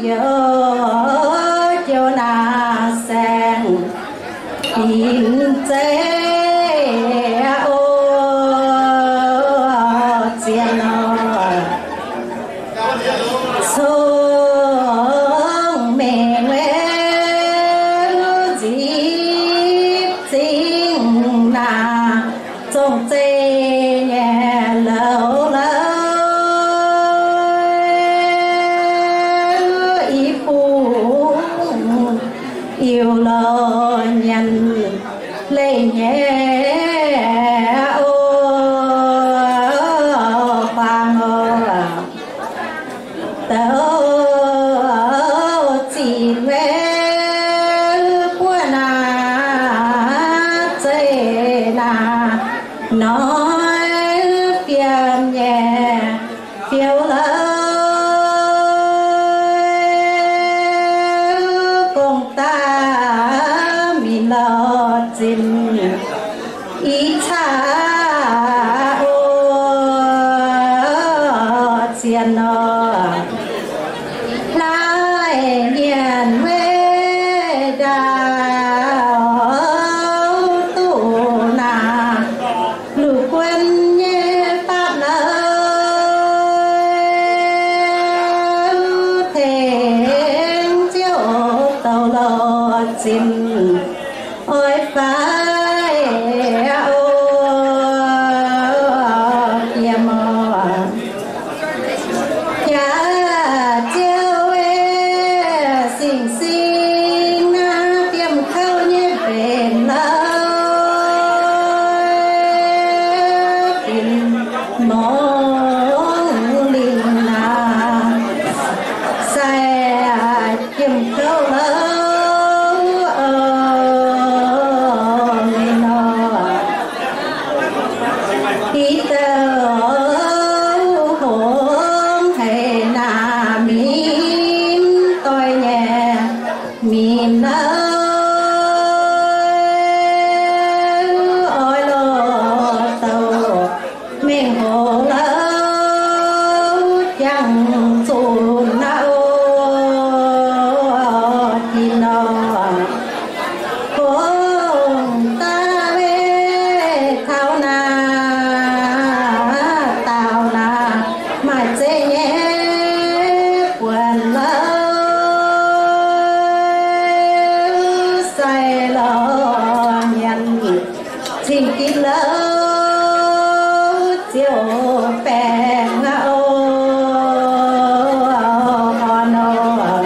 Joux, joux naaic saeng-dinc zeiv oc, zien nor, cong-mengh wuov nzipc zingh naaic, zong-zeiv nyei louh louh, i bung iu louh nyanc leih nyei oc, huaang oc. Douc zinh wuov buonv naaic, zeiv naaic, noiv fiem nyei fiou louh, gong daaih minc lorz zinh i caqv oc, zien nor, laaih nyanc wuov ndaauv duqv naaic, luv guon nyei faatv louh tengx ziouc douc lorz zinh oix faix oc, fiem oc. Jaax ziouv, sing-sing naaiv fiem kouv nyei mbenc louh, fin mongh lingh naaic, sai fiem kouv louh oc, mienh nor. Div douc hongx haic naaic, minc doix nyei minc louh, oix lorz douc mengh hoc louh jangx zunc naaiv oc, tin nor. Gong daaih taux naaic, daauh naaic, maaih zeiv nyei buonc louh, sai lorz nyanc cing-gitv louh, ziouc baengh aqv oc, orn oc.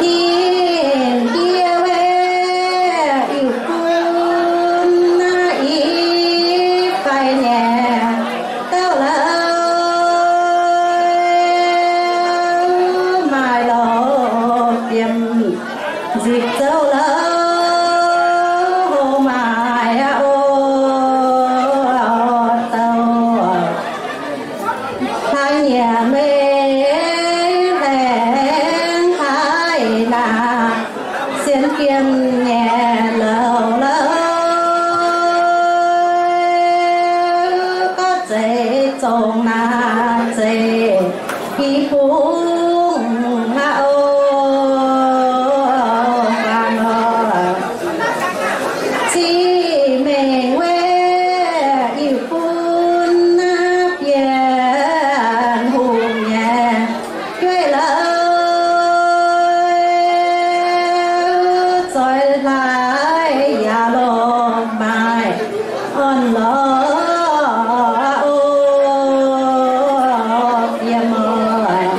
Tin-Diex wuov, iu-fun naaiv i fai nyei dauh louh, maaih lorz fiem nzipc zouv louh, hoc maaih aqv oc, douh hlaax nyiemc maiv laengz haaix naaic, sienx fiem nyei louh louh, gorngv zeiz zongc naaic zeiz i bung aqv oc, faang oc. Cing-Mengh wuov iu-fun naaiv bienh hungh nyei jueiv louh, zoix hlaax yaac longc maaih orn-lorqc oc, fiem oc.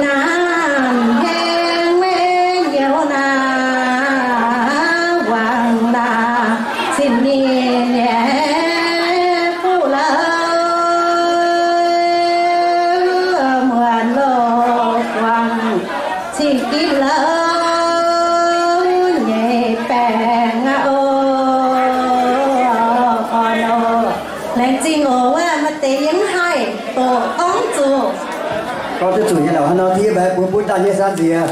Naanc heng wuov nyouz naaic, wangc naaic cin-mienh nyei fuqv louh, muonc loz-buangh cing-gitv louh nyei baengh aqv oc, orn oc. Laengz zingh oc. Wuov maaih deix yie mv haih doqc gorngv zuqc. Gorngv duqv zuqc nyei lorqc. Hnangv nor, yie mbuo butv daaih nyei san nziex.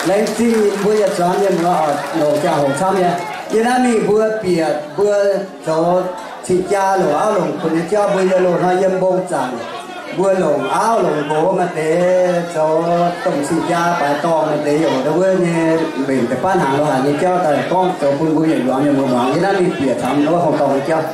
Laengz zingh ninh mbuo yietc zuangx mienh muoz oc, longc ziangh hoc camv nyei. Yie naaiv mingh mbuo bieqc mbuo zoux cing-jaa longc auv longc kuonx nyei jauv, mbuo yiem loz-hnoi yiem mbong zaangc. Mbuo longc auv longc nqox maaih deix zoux domh cing-jaa baaix dorngh maaih deix, yaac ndau wuov nyei mbenc deix baav hnaangx lo haaix nyei jauv daaih gorngv zoux bun mbuo yietc luangz mienh muoz muangx. Yie naaiv mingh bieqc camv lo haaix dorngx nyei jauv.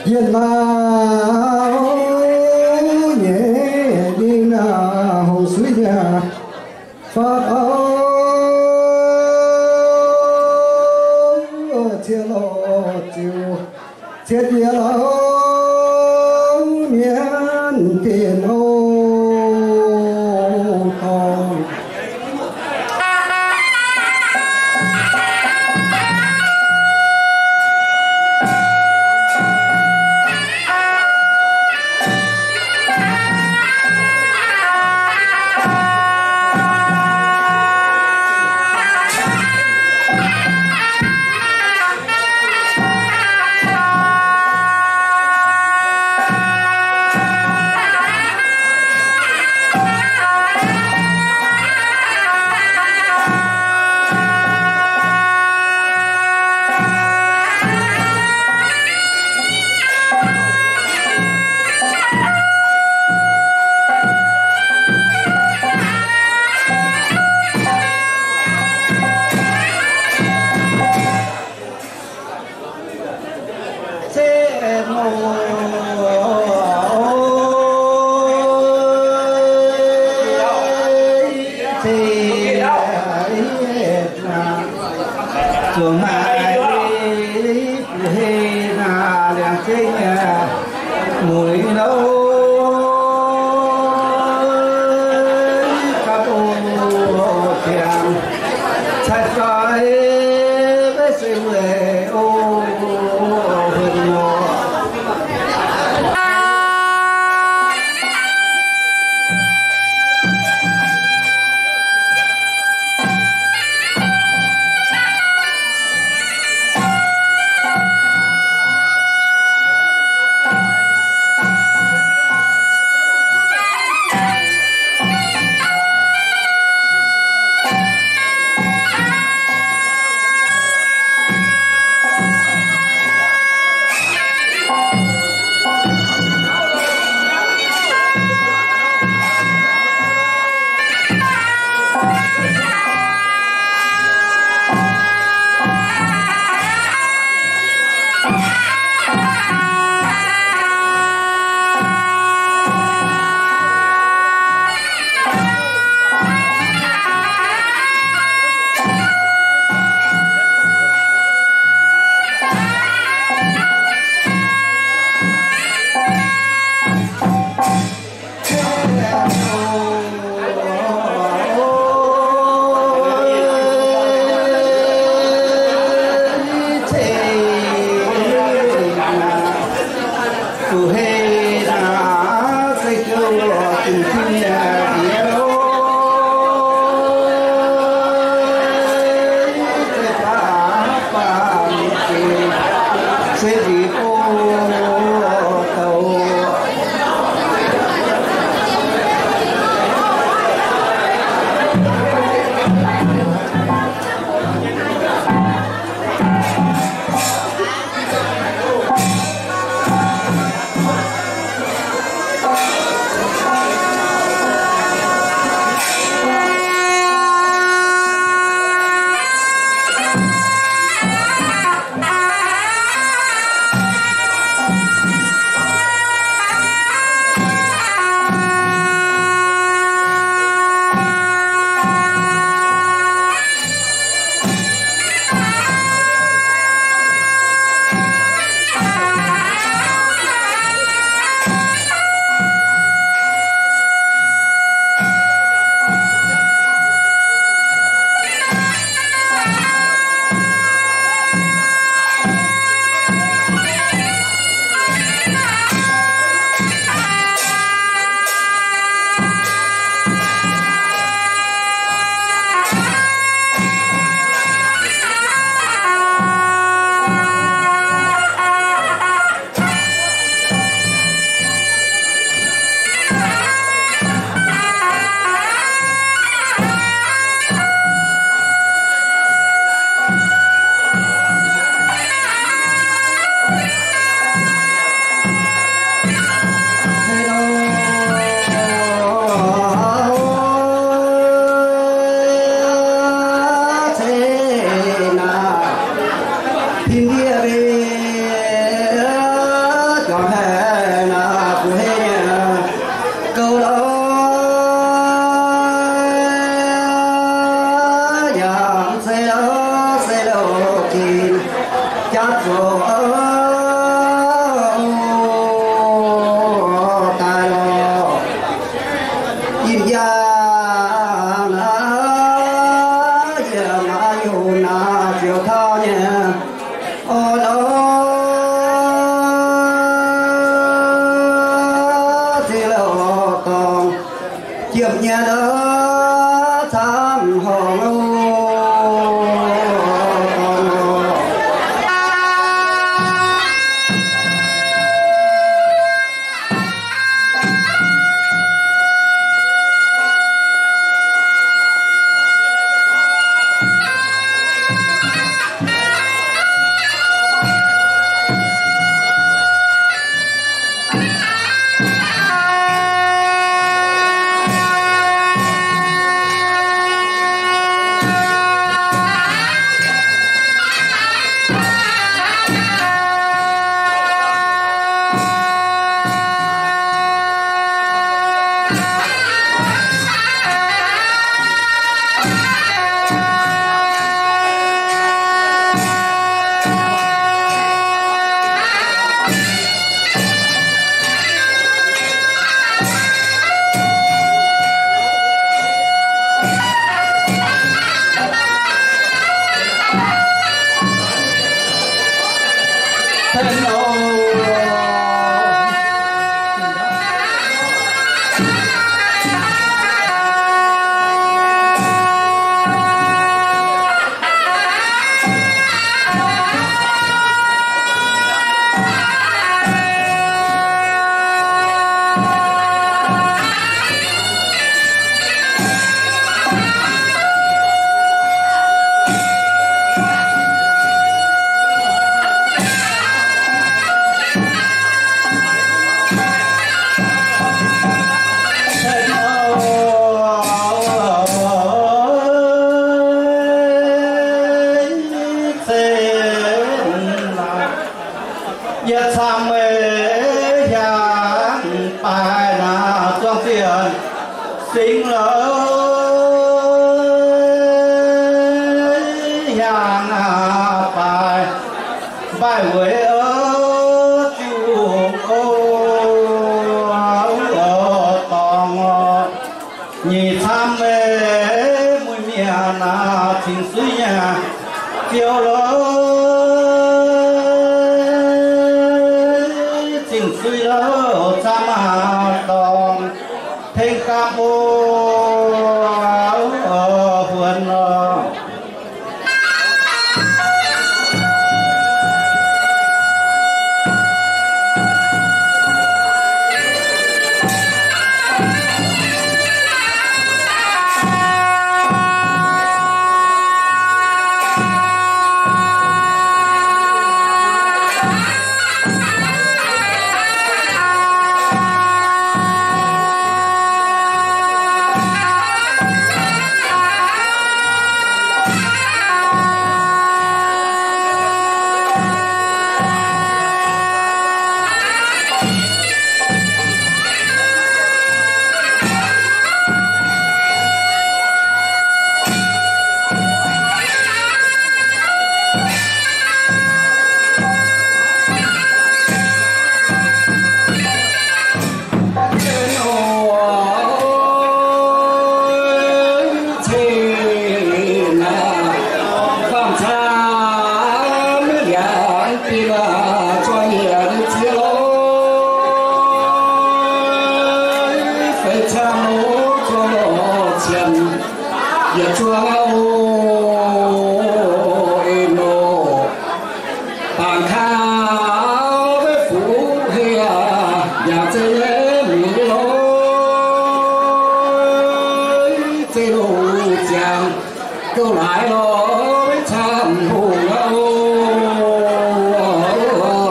Yienh maauh nyeic ninh hongh suiv nyei, faaux cie loh ziux, cie jiex lauh mienh dienh oc dorngh. Zuqc maaih hei naaic liangx zengv nyei mueiz louh, gapv o ziangx cai zoi maiv se weic o huin nor. Daaih lorqc, yinh yangh naaiv, yie maaih youh naaiv ziouc taux nyei. Orv, ziex lauh dorngx, jiem nyei la'camv horngh oc, dorngx oc. Yie camv meih hiaangx baaix naaiv zuangx zienx singx lorqc, hiaangx baaix mbaih weic ziuh oc, dorngx oc. Nyic camv meih muic mienh naaiv cingx suiv nyei ziouv lorqc, cingx suiv lorqc camv maah dorngx tengx gapv oc, huonx lorqc. Bangc kaav maiv fuqv hei aac, yaac zeiz nyei mingh loh, zeiz loh ziangx gouv laaix lorqc, maiv camv hungh aqv oc.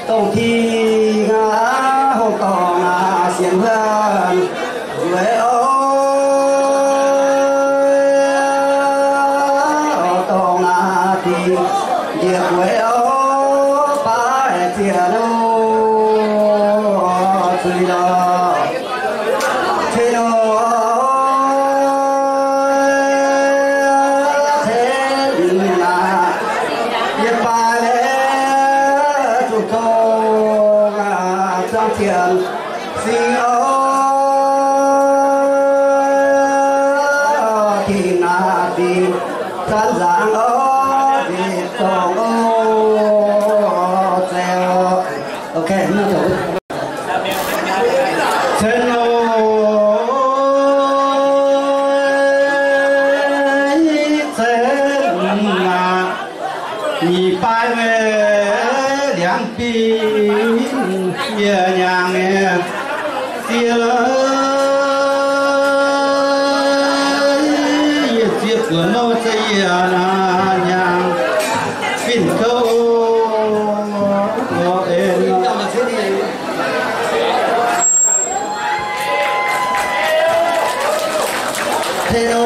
Dongh Tin aac, hungh dorngh aac, sienx huaac nzueic oc. Dongh naaiv dingc njiec gueix oc, baaix zieqc loh zuiz lorh. Cin oc, cin aac, yie baaix zuqc dongh aac, zangv zien sing oc, dingc naaic dingc zanv nzaangc oc, dingc dongh oc, zeix oc. Ok, cen oc, cen aac, nyic baaix weic liangx binc yie nyaangc nyei. Yie, yie ziex buonc nor se yie naaic nyaangc fin-kouv en. Tin oc,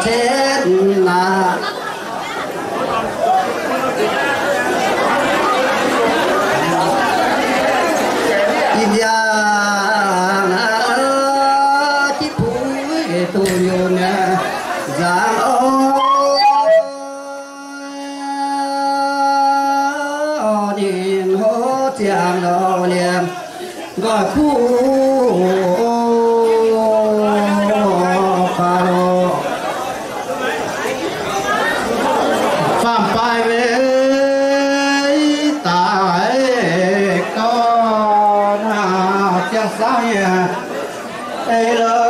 cin aac, ih ndiangx jipv puix duqv yunc nzaangc oc. Ninh hopv ziangx lorz liemh nqoi kuv faaux loh. Faam-baaix weic daaih gorngv ziangh saauv nyei eix leiz,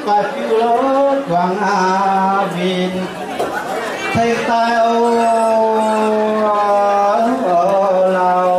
baaix fiuv loh juangc aac, winh tengx daaih oc, lauh.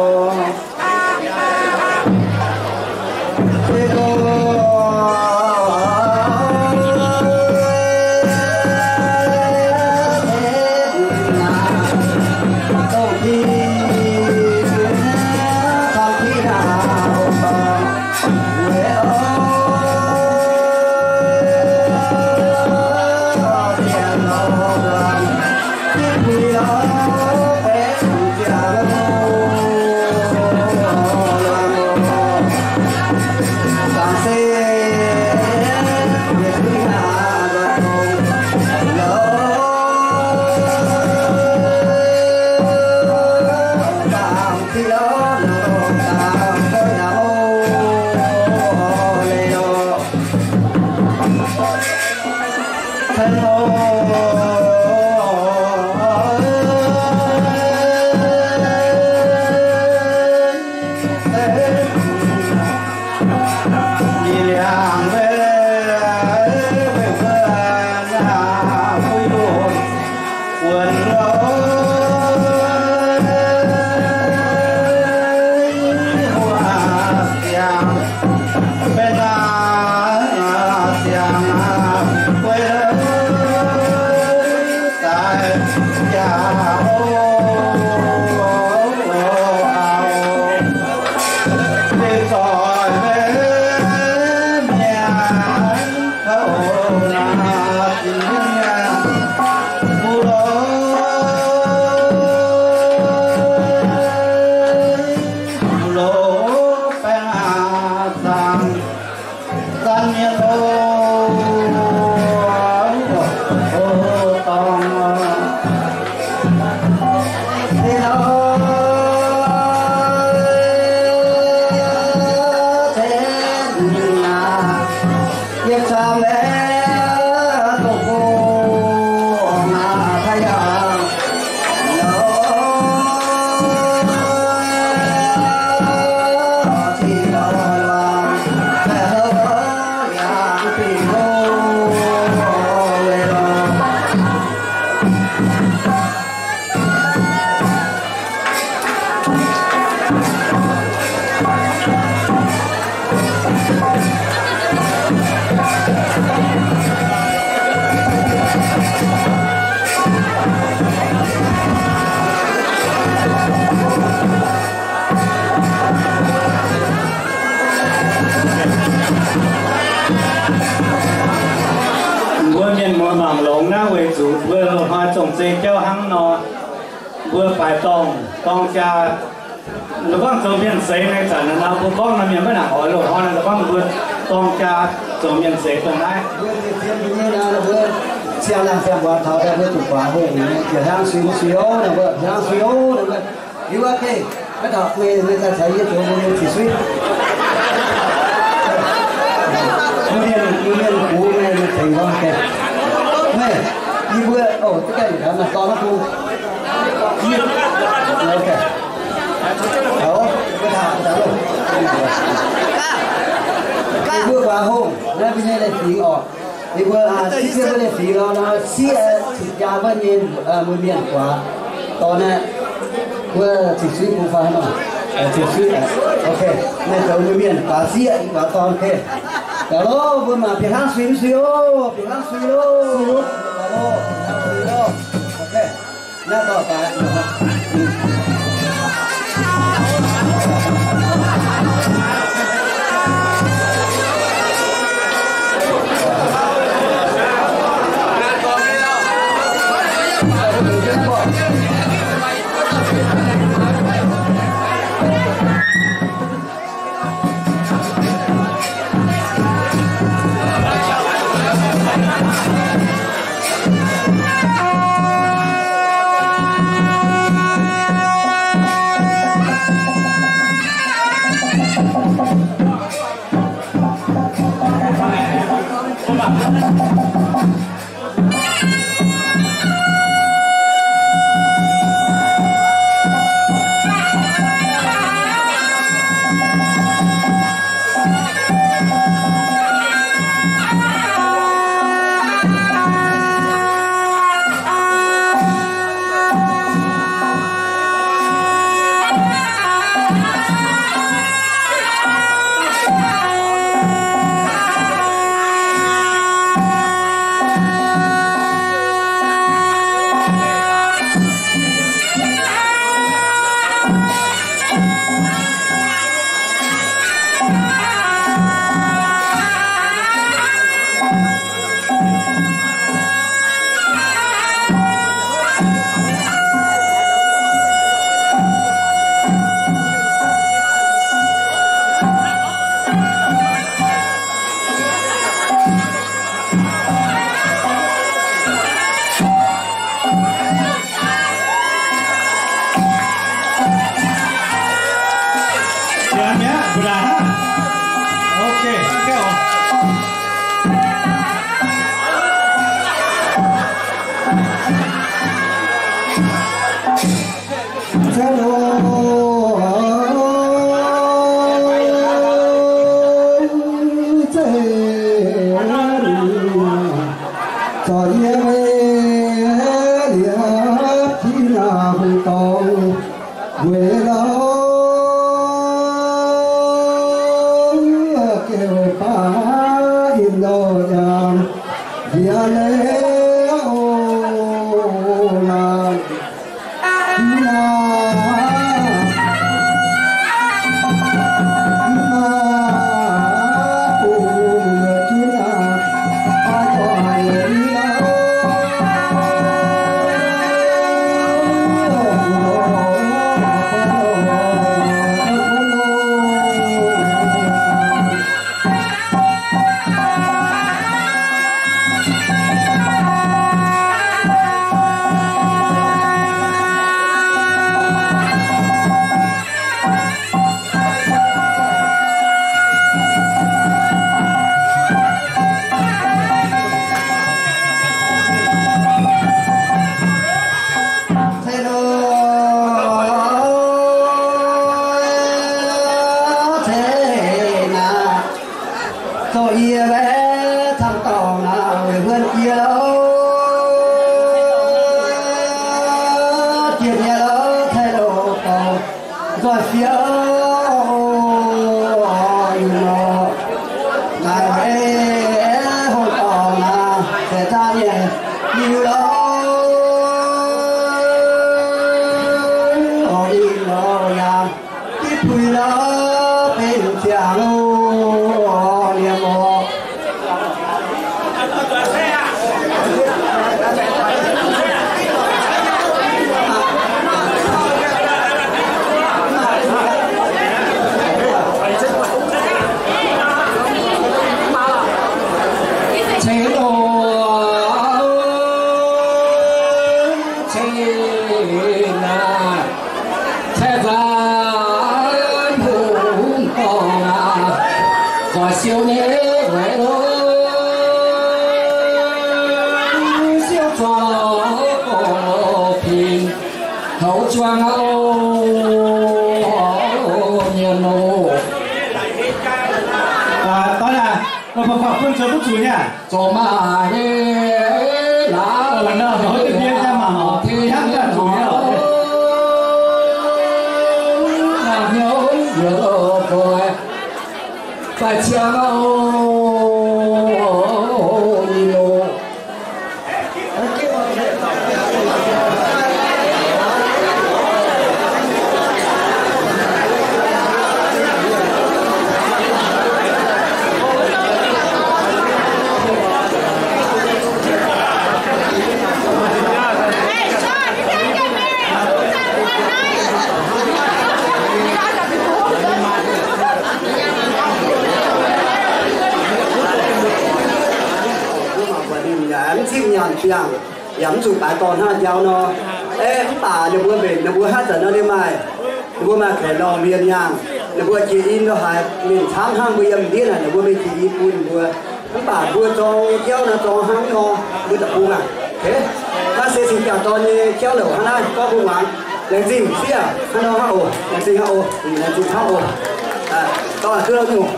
Mbuo mienh muoz mangc longx naaiv weic zuqc mbuo loz-hnoi zong-zei jauv hnangv nor, mbuo faix dorngh dorng jaa. La'guaih zoux mienh seix naaiv zanc naaiv, mbuo gorngv naaiv mienh maiv nangc oix loz-hnoi naaiv, la'guaih mbuo dorng jaa zoux mienh seix dongh naaiv. Mbuo ziex ziex nyei naaiv, mbuo siang-laangh siang-buatc taux daaih mbuo zuqc guaax hungh, ziouc hnangv sui mv sui oc, mbuo hnangv sui oc. Liuz aqv, maiv taux meih, meih daaih caux yie zoux mbuo mienh cix suiv. Mbuo mienh, mbuo mienh gux meih, meih tengx gorngv deix. Meih, yie mbuo, o, za'gengh gaax maaih dorn mv bung. Yie, ok. Taux, mbuo taux, taux loh. Yie mbuo guaax hungh, naaiv mbuo nyei leiz-fingx oc. Ninh mbuo, aa, siev mbuo leiz-fingx nor, nor siev, aa, cingx jaa wuov nyei, aa, mbuo mienh guaax dorn naaiv, mbuo cix suiv bung fai haaix nor? Aa, cix suiv, aa, ok. Naaiv zoux mbuo mienh guaax siev, guaax dorn, ok. Gaax loh, mbuo mangc bieqc hnangv sui mv sui oc, bieqc hnangv sui loh. Gaax loh, bieqc hnangv sui loh. Ok. Naaiv dauh daaih. Zuangx aqv oc, mienh oc. Aa, doic aac, meih mbuo buatc bun zoux duqv zuqc nyei aac? Zorqv maah, laaix nor, zoux duqv dien daaih mangc oc, hnangv ganh zuqc nyei oc. Daaih ziangh oc, ni loh. Mv cing nyanc biangh, yaac mv zuqc baaix dorh hnangv jauv nor. Aeqv, mv baac ninh mbuo mbenc ninh mbuo haaix zanc nor ninh maaih, ninh mbuo maaih kaeqv lorh mienh nyaanh, ninh mbuo jiex in lorh haaix mienh camv hnangv, mbuo yiem ndiev naaic ninh mbuo mingh jiex in bun ninh mbuo. Mv baac mbuo zorng nyei jauv naaiv zorng hnangv nor, mbuo da'bung aac. Naaiv se cing-jaa dorn nyei jauv louc hnangv naaiv gorngv mbuo muangx. Laengz zingh sieqv aac, hnangv nor hnangv oc. Laengz zingh hnangv oc. Laengz zingh hnangv oc. Dorn aac, duqv nyungc.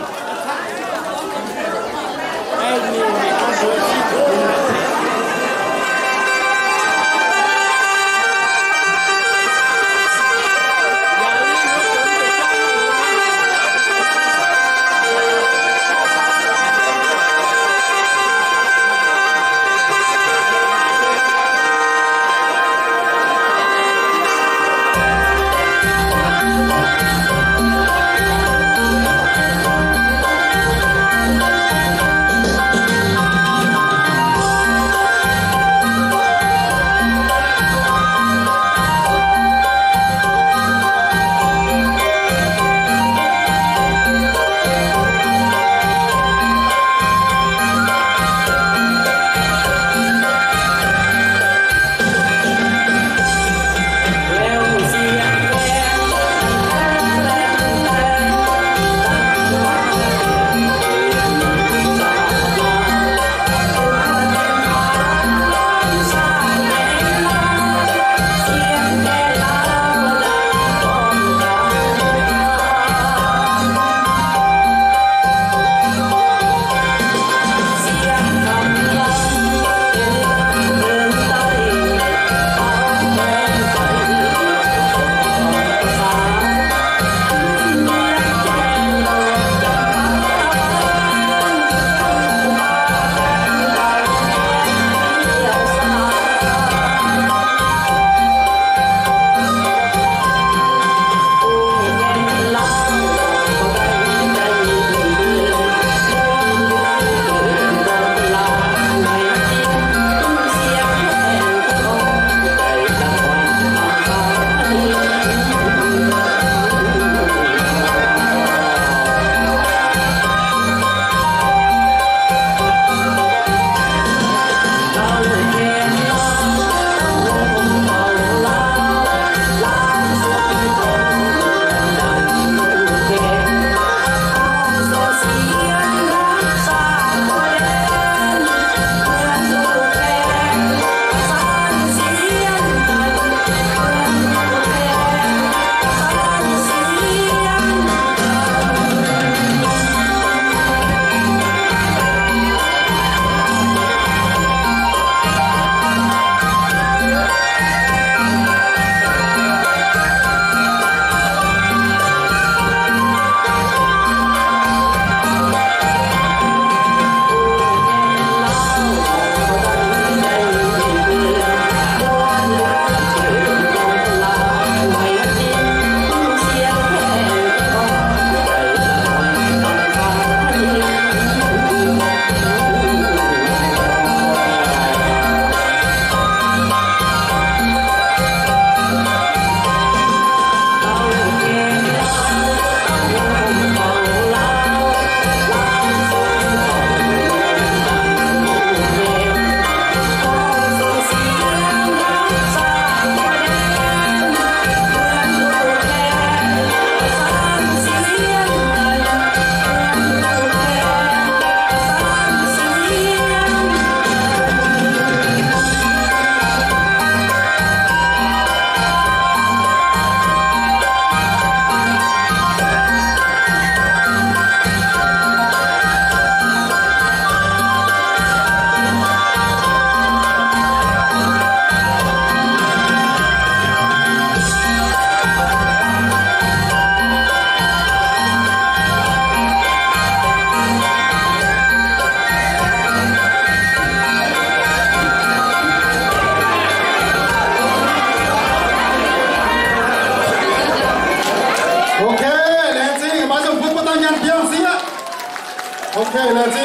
Ka'naaiv